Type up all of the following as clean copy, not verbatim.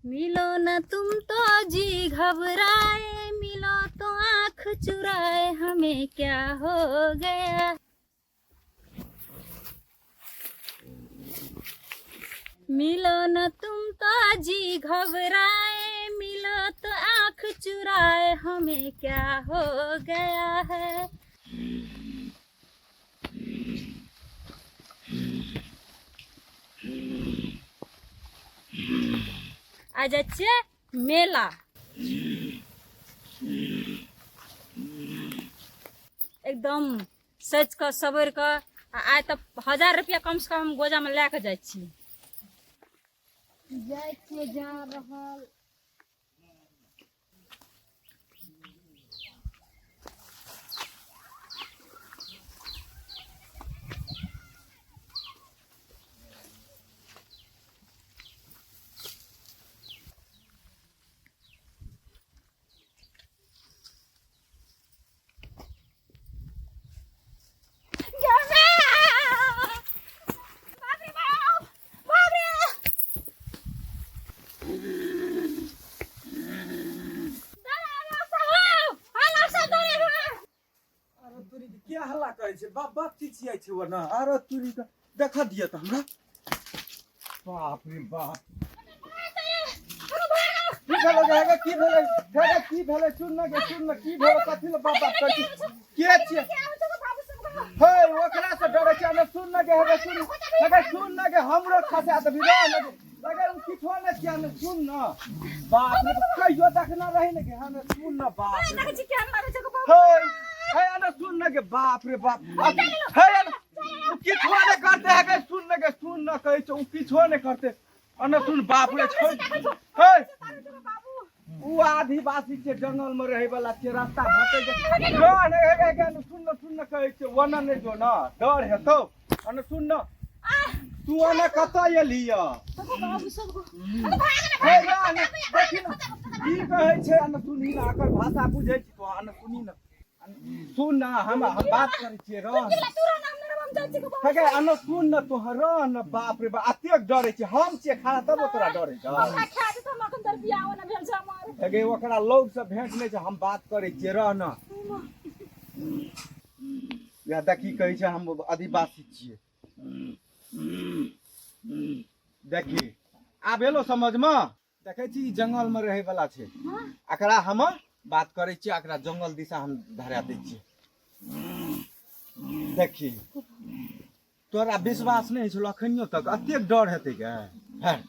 मिलो न तुम तो जी घबराए, मिलो तो आंख चुराए, हमें क्या हो गया। मिलो न तुम तो जी घबराए, मिलो तो आंख चुराए, हमें क्या हो गया है। आ जाइ छियै मेला। एकदम सजि कऽ सवरि कऽ आ आइ तऽ 1000 रुपया कमसँ कम हम गोजामे लए कऽ जाइ छी। जाइ छियै, जा रहल बाप रे बाप, बाप रे। अरे तोरी के क्या हल्ला करै छै? बाप बाप चिचियाइ छै ओना। अरे तोरी के देख दिअ तऽ हमरा। बाप रे बाप, की भेलै गे? हे की भेलै हे? की भेलै? सुन न गे, सुन न, की भेलै? कथी लए बाप बाप करै छी? के छियै हे? ओकरा से डरै छै? हमे सुन न गे, हे सुन, हे सुन न गे, हमरो खसा देबी। रह न गे, अगर उ किछो नहि छियै। हमे सुन न, बाप रे, कहियो देखना रही ने गे। हमे सुन न, बाप रे, हे हे अने सुन न गे, बाप रे बाप, हे अने उ किछो नहि करते। हे गे सुन न गे, सुन न, कहै छौ उ किछो नहि करते। अने सुन, बाप रे, छोड़ हे। उ आदिवासी छै, जंगल में रहे वाला छै, रास्ता भटक के रह ने। हे गे, अने सुन न, सुन न, कहै छै ओना नहि जो न, डर हेतौ। अने सुन न, तू ओना कतऽ एलही यऽ? हे रह ने, देखी न की कहै छै। अने सुनही न, एकर भाषा बुझै छी तू? अने सुनही न, सुन न, हम बात करै छियै, रह न। हे गे, अने सुन न, तू रह न। बाप रे बाप, एतेक डरै छै? हम छियै खड़ा तबो तोरा डरै छै? हे गे, ओकरा लोग से भेंट नहि छै, हम बात करै छियै, रह न। या देखी, कहै छै हम आदिवासी छियै। देखी, आब एलो समझमे? देखै छी, ई जंगलमे रहै वाला छै। एकरा हम बात करै छियै, एकरा जंगल दिशा हम धरा दै छियै। देखी, तोरा विश्वास नहि छलो अखनियो तक? एतेक डर हेतै गे? हट,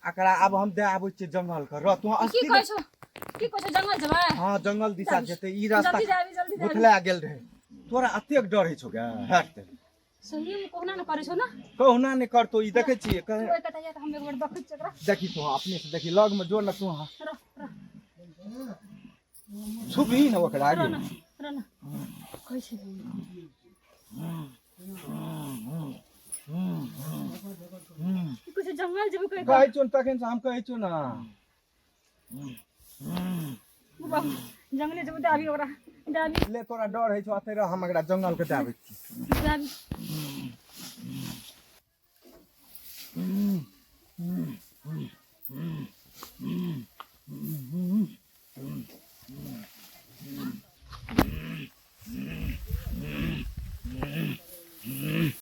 एकरा आब हम दे आबै छियै जंगल के। रह तू की अस्थिर। कहै छौ? की कहै छौ? जंगल जेबै? हँ, जंगल दिशा जेतै। ई रास्ता जल्दी जाबी, जल्दी जाबी। भुतला गेल रहै। तोरा एतेक डर होइ छौ गे? हट। सही में कहुना ने करै छौ ना? कहुना नहि करतौ। ई देखै छियै तू ओहि कतऽ तऽ हम एक बेर देखै छियै एकरा। देखी, तू अपने से देखी, लग में जो न तू। रह रह। छुबही न ओकरा रह आगे। न, रह न, कहै छै की कहै छै? जंगल जेबै कहि। कहै छौ ने तखन से हम कहै छौ ने। बाबू, जंगले जेबै, दे आबी ओकरा, दे आबी। ले, तोरा डर होइ छौ, अते रह, हम एकरा जंगल के दे आबै छी। दे आबी।